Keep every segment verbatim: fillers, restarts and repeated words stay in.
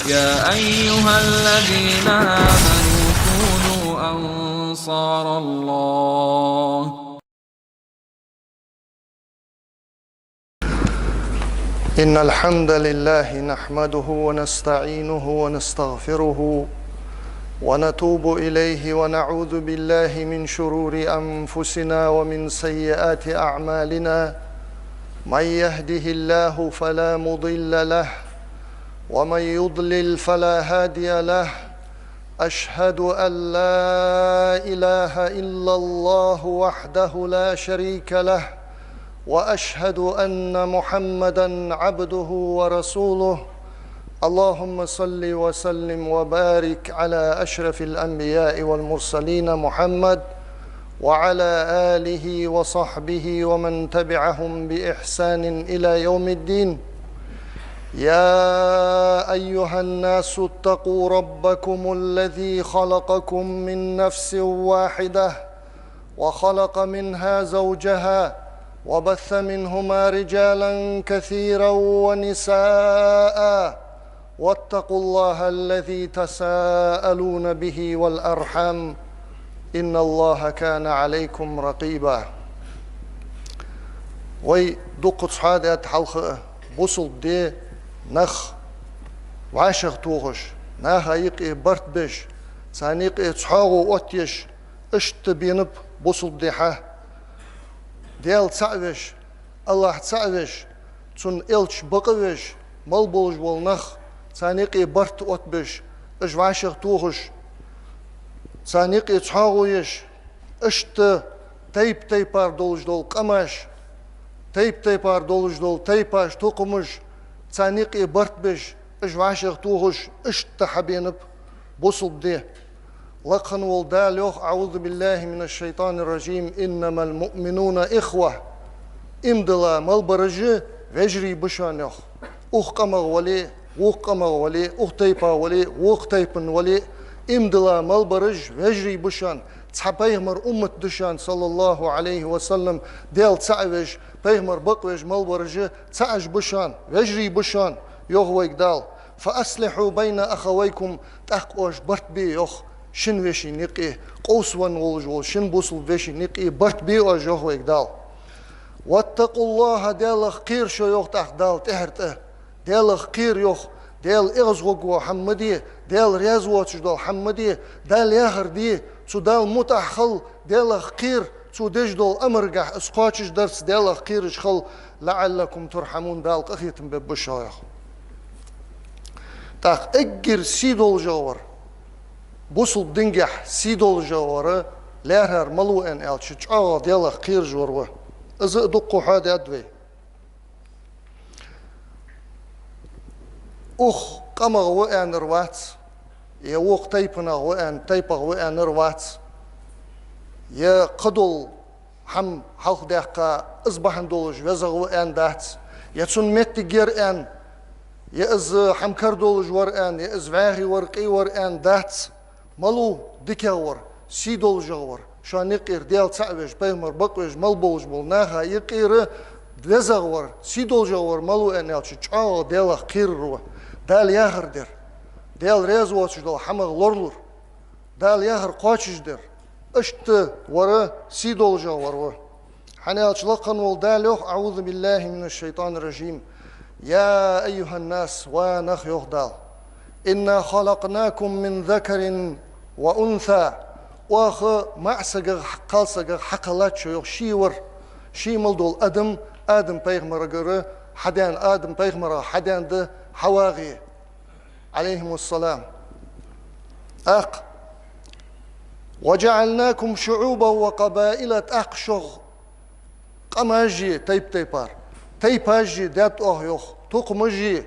يا أيها الذين آمنوا كونوا أنصار الله. إن الحمد لله نحمده ونستعينه ونستغفره ونتوب إليه ونعوذ بالله من شرور أنفسنا ومن سيئات أعمالنا. من يهده الله فلا مضل له ومن يضلل فلا هادي له. أشهد أن لا إله إلا الله وحده لا شريك له وأشهد أن محمدا عبده ورسوله. اللهم صل وسلم وبارك على أشرف الأنبياء والمرسلين محمد وعلى آله وصحبه ومن تبعهم بإحسان إلى يوم الدين. يا أيها الناس اتقوا ربكم الذي خلقكم من نفس واحدة وخلق منها زوجها وبث منهما رجالا كثيرا ونساء واتقوا الله الذي تساءلون به والأرحام إن الله كان عليكم رقيبا. Вай дуккхаза хьадаьд хьалха а, бусалба ди нах вӀашагӀтохаш, наха юкъе барт беш, царна юкъе цхьоагӀо оттаеш, иштта бенаб бусалба ди хьа. Даьла цаӀ веш, АллахӀ цаӀ веш, Цун элча бакъвеш, мел болаш бола нах, царна юкъе барт оттабеш, уж вӀашагӀтохаш, царна юкъе цхьоагӀо еш, иштта тайп-тайпара долаш дола къамаш, тайп-тайпара долаш дола тайпаш, тукхамаш, царна юкъе барт беш, уж вӀашагӀтохаш, иштта хьабенаб бусалба ди. Лакха вола Дала йоах: أعوذ بالله من الشيطان الرجيم. إنما المؤمنون إخوة. Иман дилла мел бараш вежарий ба шоана, йоах. Укх къамах вале, вокх къамах вале, укх тайпах вале, вокх тайпан вале, иман дилла мел бараш вежарий ба шоана. Цхьа пайхамара уммат да шоана, صلى الله عليه وسلم, Даьла цаӀ веш, пайхамар бакъвеш мел бараш цаӀаш ба шоана, вежарий ба шоана, йоах вайга Дала. فأصلحوا بين أخويكم, тӀаккха оаш барт бе, йоах, шин вешийна юкъе, къовсавенна волаш вола шин бусалба вешийна юкъе барт бе оаш, йоах вайга Дала. واتقوا الله, Даьлах кхера шо, йоах тӀаккха Дала тӀехьара тӀа. Даьлах кхера, йоах, Даьла эгӀазгӀоргвола хӀама ма де, Даьла раьза воацаш дола хӀама ма де, Дала яхар де, цу Далла мутӀахьа хила, Даьлах кхера, Цо деш дола амаргахьа из кхоачашдарца Даьлах кхераш хила, لعلكم ترحمون, Дала къахетам бергба шоана, йоах. ТӀаккха эггара сий долашагӀа вар, бусалба дингахьа сий долашагӀа вар лаьрхӀар малув аьнна аьлча, чӀоагӀа Даьлах кхераш вар ва. Из а дуккха хьоадаьд вай. Укх къамах ва аьннар вац, е вокх тайпанах ва аьн-, тайпах ва аьннар вац, е кхыдола хӀама хьалхадаьккха, из бахьан долаш везагӀа ва аьнна дац, е цун моттиг яр аьнна, е из хӀама кара долаш вар аьнна, е из вӀаьхий вар, къе вар аьнна дац. Малув дикагӀа вар, сий долашагӀа вар, шоана юкъера Даьла цаӀ веш, пайхамар бакъвеш мел болаш бола наха юкъера везагӀа вар, сий долашагӀа вар малув аьнна аьлча, чӀоагӀа Даьлах кхерар ва, Дала яхар дар, Даьла раьза воацаш дола хӀамах лоралур, Дала яхар кхоачашдар, иштта вар сий долашагӀа вар ва. ХӀана аьлча лакха вола Дала йоах: أعوذ بالله من الشيطان الرجيم. يا أيها الناس, ва нах, йоах Дала, إنا خلقناكم من ذكر وأنثى. Оаха маӀасагах, кхалсагах хьакхеллад шо, йоах, ший вар, ший мел дола адам, Адам-пайхамарагара хьадаьнна, Адам-пайхамарах хьадаьнна да Хьавагӏе, عليهم السلام. ТӀаккха: وجعلناكم شعوبا وقبائل, тӀаккха шох къамаши, тайп-тайпара тайпаши даьд оаха, йоах, тукхамаши.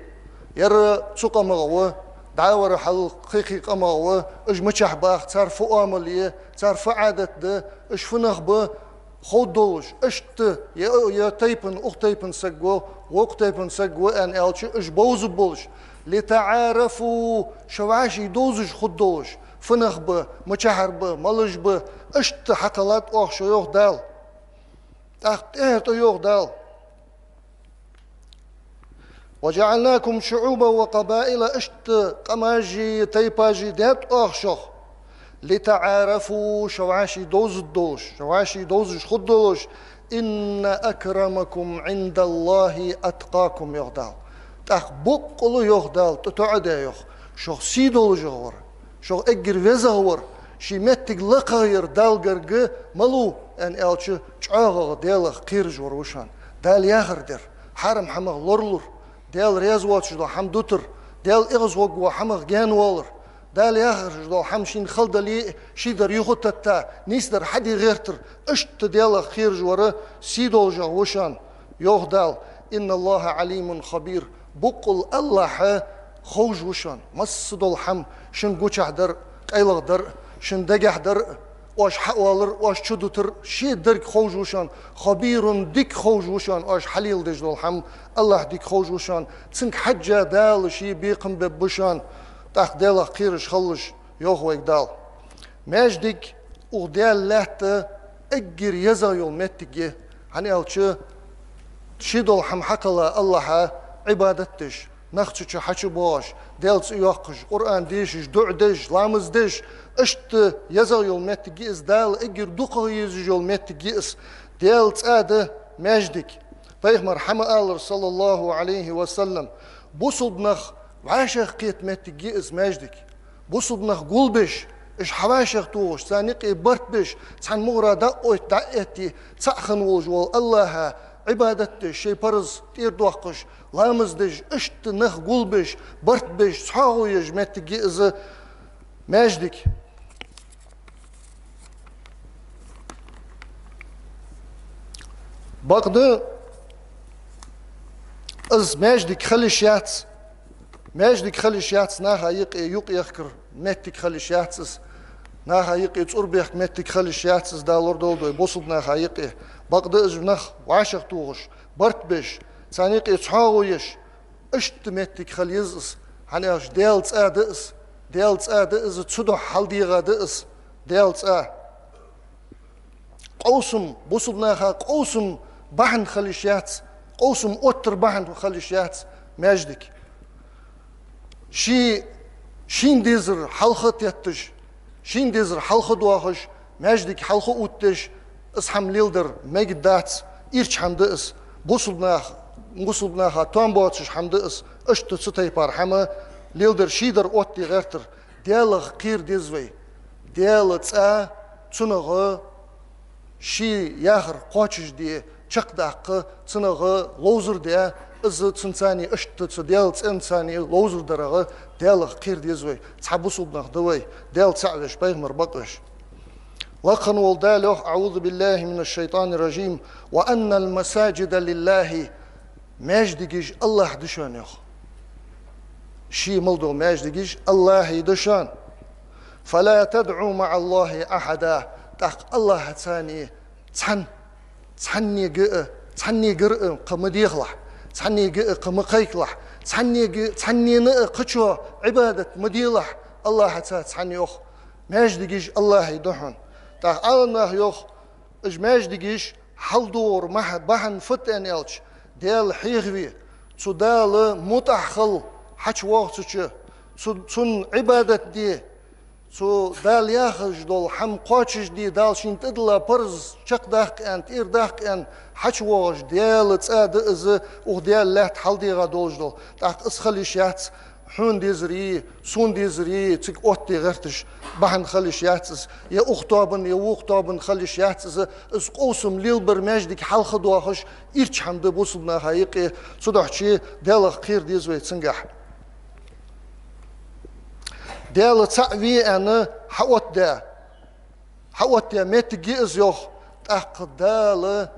Ер цу къамах ва, дӀавар хьал кхы-кхы къамах ва, уж мичахьа баха, цар фу оамал я, цар фу Ӏадат да, уж фу нах ба, ховргдолаш, иштта е, е тайпан укх тайпан саг ва, вокх тайпан саг ва аьнна аьлча, уж бовзаргболаш, لتعارفوا, шо вӀаший довзаш хургдолаш, фу нах ба, мичахьара ба, малаш ба, иштта хьакхеллад оаха шо, йоах Дала. ТӀаккха тӀехьа тӀа йоах Дала: وجعلناكم شعوبا وقبائل, иштта къамаши тайпаши даьд оаха шох. لتعارفوا, шо вӀаший довзаргдолаш, шо вӀаший довзаш хургдолаш. إن أكرمكم عند الله أتقاكم, йоах Дала. ТӀаккха боккъала, йоах Дала, тӀатоӀадаь, йоах, шох сий долашагӀвар, шох эггара везагӀвар, ший моттиг лакхагӀъяр Далла гарга малув аьнна аьлча, чӀоагӀагӀа Даьлах кхераш вар ва шоана. Дала яхар дер, хьарам хӀамах лоралур, Даьла раьза воацаш дола хӀама дутар, Даьла эгӀазвоагӀа хӀамах гаьнавалар, Дала яхаш дола хӀама шийна хала дале а, шийдар юхатетта, нийсдар хьаде гӀертар, иштта Даьлах кхераш вар сий долашагӀа ва шоана, йоах Дала. إن الله عليم خبير, боккъала АллахӀ ховш ва шоана, массадола хӀама, шун гучахь дар а, къайлагӀа дар а, шун дагахь дар а, оаш хьаоалар а, оаш чудутар а, ший деррига ховш ва шоана. خبير, дика ховш ва шоана, оаш хьалеладеш дола хӀама, АллахӀ дика ховш ва шоана. Цунга хьежжа Дала ший бекхам бергба шоана. ТӀаккха Даьлах кхераш хилалаш, йоах вайга Дала. Маьждиг укх Даьла лаьтта эггара езагӀа йола моттиг я, хӀана аьлча, ший дола хӀама хьакхелла АллахӀа, Ӏибадат деш, нах цу чу хьачубоагӀаш, Даьла цӀи йоаккхаш, Къуръан дешаш, дуӀа деш, ламаз деш, иштта езагӀа йола моттиг я из, Дала эггара дукхагӀа езаш йола моттиг я из. Даьла цӀа да маьждиг. Пайхамара хӀама аьлар, صلى الله عليه وسلم, бусалба нах вӀашагӀкхета моттиг я из маьждиг. Бусалба нах гулбеш, уж хьавӀашагӀтохаш, царна юкъе барт беш, цхьан мугӀара дӀа а ойтта, дӀа а этте, цаӀ хинна волаш вола АллахӀа Ӏибадат деш, шоай парз тӀера доаккхаш, ламаз деш, иштта нах гулбеш, барт беш, цхьоагӀо еш моттиг я из маьждиг. Бакъда из маьждиг хила йиш яц, маьждиг хила йиш яц наха юкъе юкъ-ехкара моттиг хила йиш яц из, наха юкъе цӀур бехка моттиг хила йиш яц из, Дала лорадолда вай, бусалба наха юкъе. Бакъда из нах вӀашагӀтохаш, барт беш, царна юкъе цхьоагӀо еш, иштта моттиг хила еза из, хӀана аьлча Даьла цӀа да из, Даьла цӀа да из, цудухьа хьалдегӀа да из Даьла цӀа. Къовсам, бусалба наха къовсам бахьан хила йиш яц, къовсам оттара бахьан хила йиш яц маьждиг. Ший, шийна дезар хьалха тетташ, шийна дезар хьалха доахаш, маьждиг хьалха оттадеш, из хӀама леладар мегаргдац, ирча хӀама да из, бусалба нах, бусалба наха тоам боацаш хӀама да из, иштта цу тайпара хӀама леладар, шийдар оттаде гӀертар. Даьлах кхера деза вай. Даьла цӀа, цунах ший яхар кхоачашде, чакхдаккха, цунах ловзар де, из цунцани, иштта цу Даьла цӀенцани ловзар дарах Даьлах кхера деза вай. Цхьа бусалба нах да вай, Даьла цаӀ веш, пайхамар бакъвеш. Лакха вола Дала йоах: أعوذ بالله من الشيطان الرجيم. وأن المساجد لله. Маьждигаш АллахӀа да шоана, йоах. Ший мел дола маьждигаш АллахӀа да шоана. فلا تدعوا مع الله أحدا. ТӀаккха АллахӀацани цхьан, цхьаннега а, цхьаннегара а кхы ма дехалахь, цхьаннега а кхы ма кхайкалахь, цхьаннега, цхьаннена а кхычоа Ӏибадат ма делахь АллахӀаца цхьана, йоах. Маьждигаш АллахӀа да хьона. ТӀаккха Ӏаламнаха йоах, уж маьждигаш хьалдоагӀара мах-, бахьан фуд аьнна аьлча, Даьла хьехаве, цу Дала мутӀахьа хила хьачувоагӀа цу чу, цу, цунна Ӏибадат де, цу Дала яхаш дола хӀама кхоачашде, Дала шийна тӀадилла парз чакхдаккха аьнна, тӀера даккха аьнна хьачувоагӀаш, Даьла цӀа да из, укх Даьла лаьтта хьалдегӀа долаш дола. ТӀаккха из хила йиш яц хьона дезари, сона дезари цига оттаде гӀерташ бахьан хила йиш яц из, е укх тоабан, е вокх тоабан хила йиш яц из, из къовсам лелабар маьждиг хьалха доахаш, ирча хӀама да бусалба наха юкъе, цудухьа Даьлах кхера деза вай цунгахь. Даьла цаӀ ве аьнна хьаоттадаь, хьаоттаяь моттиг я из, йоах, тӀаккха Дала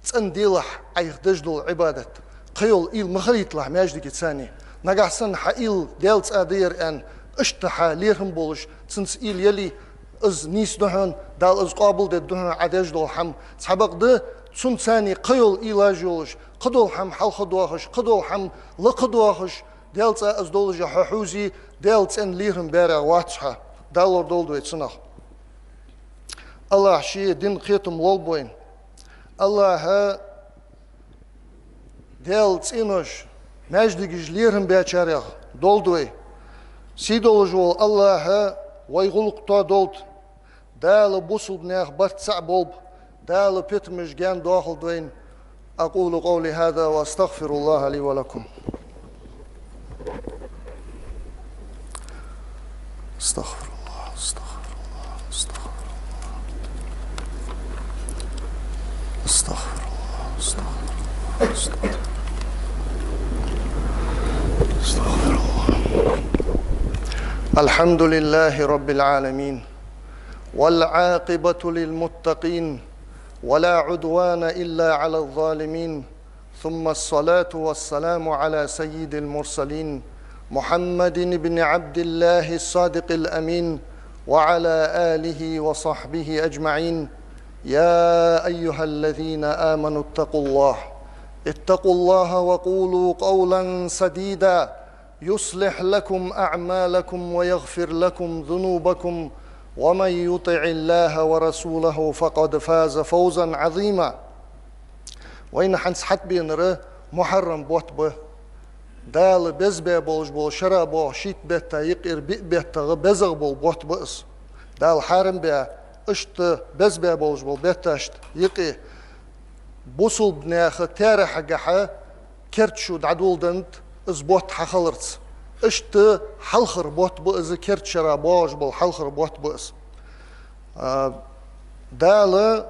цӀена делахь Ӏайха деш дола Ӏибадат. Кхыйола уйла ма хилийталахь маьждигаца цхьана. Нагахь санна хьа уйла Даьла цӀа да ер аьнна, иштта хьа лерхӀам болаш, цунца уйла яле, из нийса да хьона, Дала из къоабалдергда хьона Ӏа деш дола хӀама. Цхьабакъда цунцани кхыйола уйлаш йолаш, кхыдола хӀама хьалха доахаш, кхыдола хӀама лакха доахаш, Даьла цӀа из долаш хьо хьувзе, Даьла цӀена лерхӀам берагӀа вац хьо. Дала лорадолда вай цунах. АллахӀа ший дина кхетам лолба вайна. АллахӀа Даьла цӀенош, маьждигаш лерхӀам бечарех долда вай. Сий долаш вола АллахӀа вай гӀулакх тоадолда. Дала бусалба наьха барт цхьа болба. Дала питамаш гаьна доахалда вайна. أقول قولي هذا وأستغفر الله لي ولكم. أستغفر الله، أستغفر الله، أستغفر الله. أستغفر الله، أستغفر الله، أستغفر الله، أستغفر الله. أستغفر الله. الحمد لله رب العالمين، والعاقبة للمتقين، ولا عدوان إلا على الظالمين، ثم الصلاة والسلام على سيد المرسلين محمد بن عبد الله الصادق الأمين وعلى آله وصحبه أجمعين. يا أيها الذين آمنوا اتقوا الله، اتقوا الله وقولوا قولا سديدا، يصلح لكم أعمالكم ويغفر لكم ذنوبكم، ومن يطع الله ورسوله فقد فاز فوزا عظيما. Вайна хӀанз хьатӀабеънар мухьаррам бутт ба. Дала беза баь болаш бола шера боагӀа шийтта бетта юкъера биъ беттагӀа безагӀа бола бутт ба из. Дала хьарам баь, иштта беза баь болаш бола бетташта юкъе бусалба наьха таьрахьагахьа керда шу дӀадоладеннад из бутт хьахиларца. Иштта хьалхара бутт ба из, керда шера боагӀаш бола хьалхара бутт ба из. А, Дала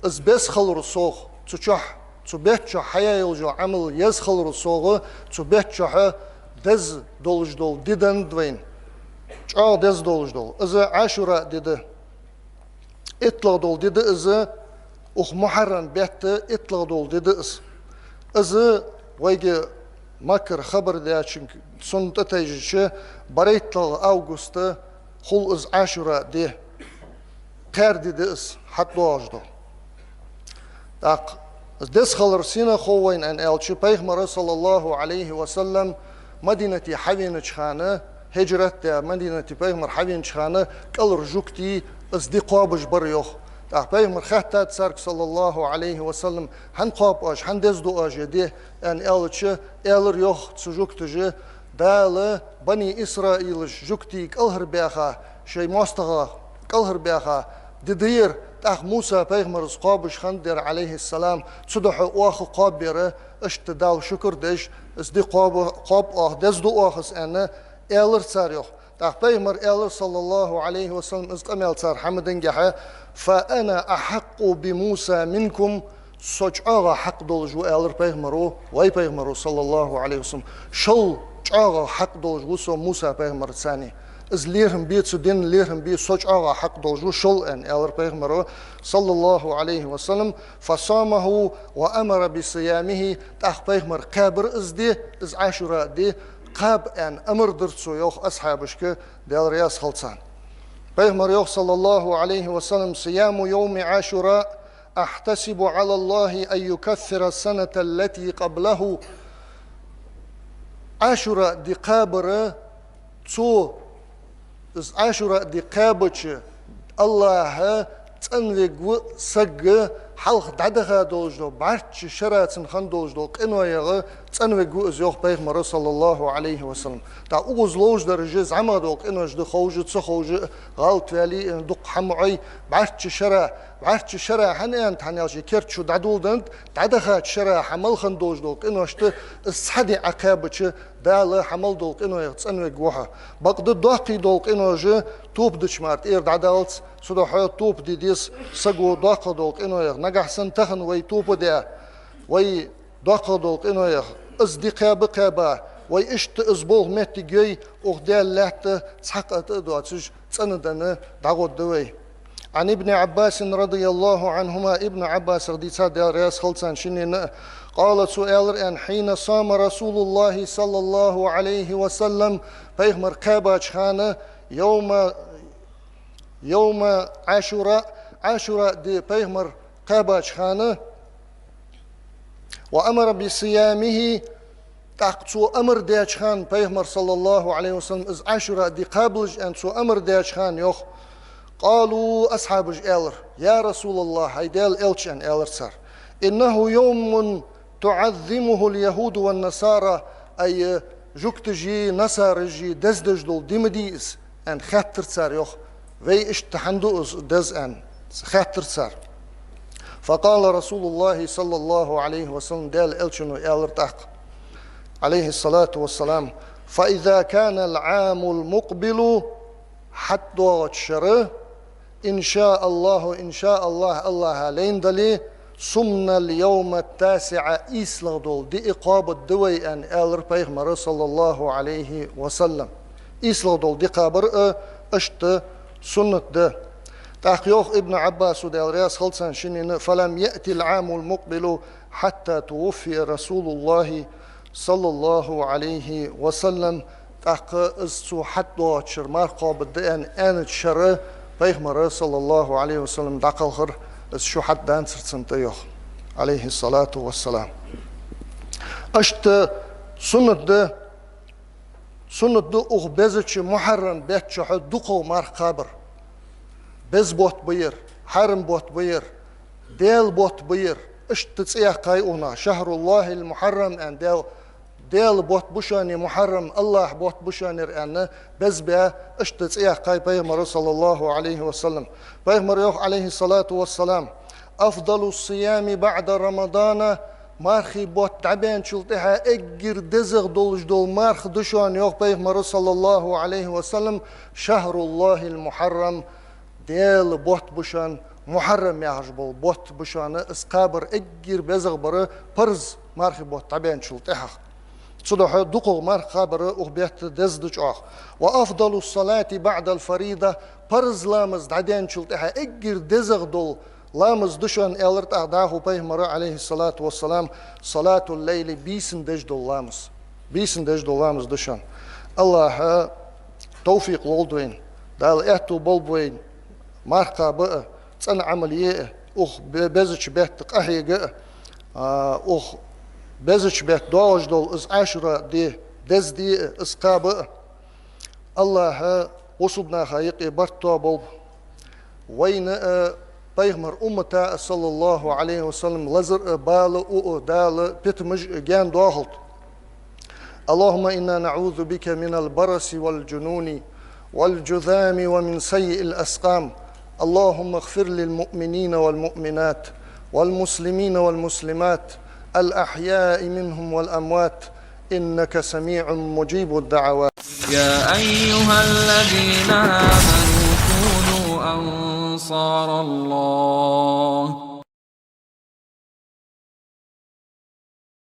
из беза хиларал совгӀа, цу чухь, цу бетта чухь хьаяь йола Ӏамал еза хиларал совгӀа, цу бетта чухь деза долаш дола ди деннад вайна. ЧӀоагӀа деза долаш дола. Из Ӏашура ди да. ИттлагӀа дола ди да из, укх мухьаррам бетта итлагӀа дола ди да из. Из вайга Маккара хабар даьчунга, цунна тӀатайжача, барайттлагӀа августа хул из Ӏашура ди. Кхаьра ди да из, хьатӀадоагӀаш дола. ТӀаккха деза хилар сенах хов вайна аьнна аьлча, Пайхамар, саллаллахӀу Ӏалайхи ва саллам, Мадинате хьавенача хана, хӀижрат даь, Мадинате Пайхамар хьавенача хана, кӀалхара жугтий из ди кхоабаш бар йоах. ТӀаккха Пайхамар хаьттад царга, саллаллахӀу Ӏалайхи ва саллам: «ХӀана кхоаб оаш, хӀана деза ду оаш ер ди?» аьнна аьлча, аьлар йоах цу жугташа: «Дала Бани Исраилаш жугтий кӀалхарбаьха, шоай моастагӀа кӀалхарбаьха ди да ер, тӀаккха Муса-пайхамара из кхоабаш хиннад ер, Ӏалайхиссалам, цудухьа оаха кхоаб ер, иштта Далла шукар деш, из ди кхоаб, кхоаб оаха, деза ду оаха из», аьнна, аьлар цар йоах. ТӀаккха Пайхамара аьлар, саллаллахӀу Ӏалайхи ва саллам, из къамаьл цар хьа ма диннехьа: «فأنا أحق بموسى منكم», со чӀоагӀа хьакъ долаш ва, аьлар Пайхамаро, вай Пайхамаро, саллаллахӀу Ӏалайхи ва саллам, шул чӀоагӀа хьакъ долаш ва со Муса-пайхамарцара. Из лерхӀам бе, цу дина лерхӀам бе, со чӀоагӀа хьакъ долаш ва шул, аьнна, аьлар Пайхамаро, саллаллахӀу Ӏалайхи ва саллам. «فصامه وأمر بصيامه», тӀаккха Пайхамара кхаьбар из ди, из Ӏашура ди, кхаба аьнна амар дир цо йоах асхьабашка, Даьла раьза хилва царна. Пайхамара йоах, саллаллахӀу Ӏалайхи ва саллам: «صيام يوم عاشوراء أحتسب على الله أن يكفر السنة التي قبله». Ӏашура ди кхабар, цо из Ӏашура ди кхаьбача, АллахӀ цӀенвергва саг хьалха дӀадаха долаш дола, бӀарчча шера цунна хинна долаш дола къиношех цӀенвергва из, йоах Пайхамаро, саллаллахӀу Ӏалайхи ва саллам. ТӀаккха укхаза ловш дараш зӀамагӀа дола къинош да, ховш а, ца ховш а, гӀалат ваьле а, дукха хӀама Ӏой, бӀарчча шера, бӀарчча шера хӀана аьннад, хӀана аьлча, керда шу дӀадоладеннад, дӀадахача шера хьа мел хинна долаш дола къиношта из цхьа ди Ӏокхаьбача, Дала хьа мел дола къиношех цӀенвергва хьо. Бакъда доккхий дола къинош топа дича мара тӀера дӀадалац, цудухьа топа де деза саго доккхагӀа дола къиношех. Нагахьа санна тахан вай топа даь, вай доккхагӀа дола къиношех из ди кхаьба а кхаьба, вай иштта из болх моттиг йой, укх Даьла лаьтта цхьаккха тӀа а доацаш, цӀена денна дӀагӀоргда вай. عن ابن عباس رضي الله عنهما, Ибн Ӏаббасах дийцад, Даьла раьза хилва царна шиннена, قال, цо аьлар аьнна: «حين صام رسول الله صلى الله عليه وسلم», Пайхамар кхаьбача хана, يوم, يوم عاشوراء, Ӏашура ди Пайхамар кхаьбача хана, «وأمر بصيامه», тӀаккха цо амар даьча хана, Пайхамара, саллаллахӀу Ӏалайхи ва саллам, из Ӏашура ди кхабалаш аьнна цо амар даьча хана, йоах, قالوا, асхьабаша аьлар: «يا رسول الله, хӀай Даьла элча», аьнна, аьлар цар. «إنه يوم تعظمه اليهود والنصارى, ай жугташи насаражи дездеш дола ди ма дий из, аьнна хаьттар цар йоах. Вай иштта хӀана ду из деза аьнна хаьттар цар. فقال رسول الله صلى الله عليه وسلم, Даьла Элчано аьлар тӀаккха, عليه الصلاة والسلام: فإذا كان العام المقبل, хьатӀадоагӀача шера, إن شاء الله, إن شاء الله, АллахӀа лайна дале, صمنا اليوم التاسع, ийслагӀа дола ди кхоабаргда вай, аьнна аьлар Пайхамара, صلى الله عليه وسلم. ИйслагӀа дола ди кхабар а иштта суннат да. ТӀаккха йоах Ибн Ӏаббаса, Даьла раьза хилва царна шиннена: فلم يأت العام المقبل حتى توفي رسول الله صلى الله عليه وسلم. ТӀаккха из цо хьатӀадоагӀача шера марха кхоабаргда аьнна аьннача шера Пайхамара, صلى الله عليه وسلم, дӀакхалхар, из шу хьатӀадаьннадацар цунна тӀа йоах, عليه الصلاة والسلام. Иштта суннат да, суннат да укх безача Мухьаррам бетта чухь дукхагӀа марха кхабар. Беза бутт ба ер, хьарам бутт ба ер, Даьла бутт ба ер, иштта цӀи яьккхай укхунах, شهر الله المحرم аьнна, Даьла, Даьла бутт ба шоана ер Мухьаррам, АллахӀа бутт ба шоана ер аьнна, беза баь, иштта цӀи яьккхай Пайхамара, صلى الله عليه وسلم. Пайхамара йоах, عليه الصلاة والسلام: أفضل الصيام بعد رمضان, мархий бутт дӀабаьнначул тӀехьагӀа эггара дезагӀа долаш дола марха да шоана, йоах Пайхамара, صلى الله عليه وسلم, شهر الله المحرم, Даьла бутт ба шоана, Мухьаррам яхаш бола бутт ба шоана, из кхабар эггара безагӀа бар парз мархий бутт дӀабаьнначул тӀехьагӀа. Цудухьа дукхагӀа марха кхабар укх бетта деза да чӀоагӀа. وأفضل الصلاة بعد الفريضة, парз ламаз дӀадаьнначул тӀехьагӀа эггара дезагӀа дола ламаз да шоана, аьлар тӀаккха дӀахо Пайхамара, عليه الصلاة والسلام, صلاة الليل, бийсан деш дола ламаз. Бийсан деш дола ламаз да шоана. АллахӀа товфикъ лолда вайна, Дала аьттув болба вайна марха кхаба а, цӀена Ӏамал е а, укх бе-, безача бетта къахьега а, а, укх безача бетта доагӀаш дола из Ӏашура ди, деза ди а, из кхаба а. АллахӀа бусалба наха юкъе барт тоаболба. Вайна а, Пайхамара уммата а, صلى الله عليه وسلم, лазар а, бала а, у а Дала, питамаш а гаьна доахалда. اللهم إنا نعوذ بك من البرص والجنون والجذام ومن سيء الأسقام. اللهم اغفر للمؤمنين والمؤمنات والمسلمين والمسلمات الأحياء منهم والأموات إنك سميع مجيب الدعوات. يا أيها الذين آمنوا كونوا أنصار الله.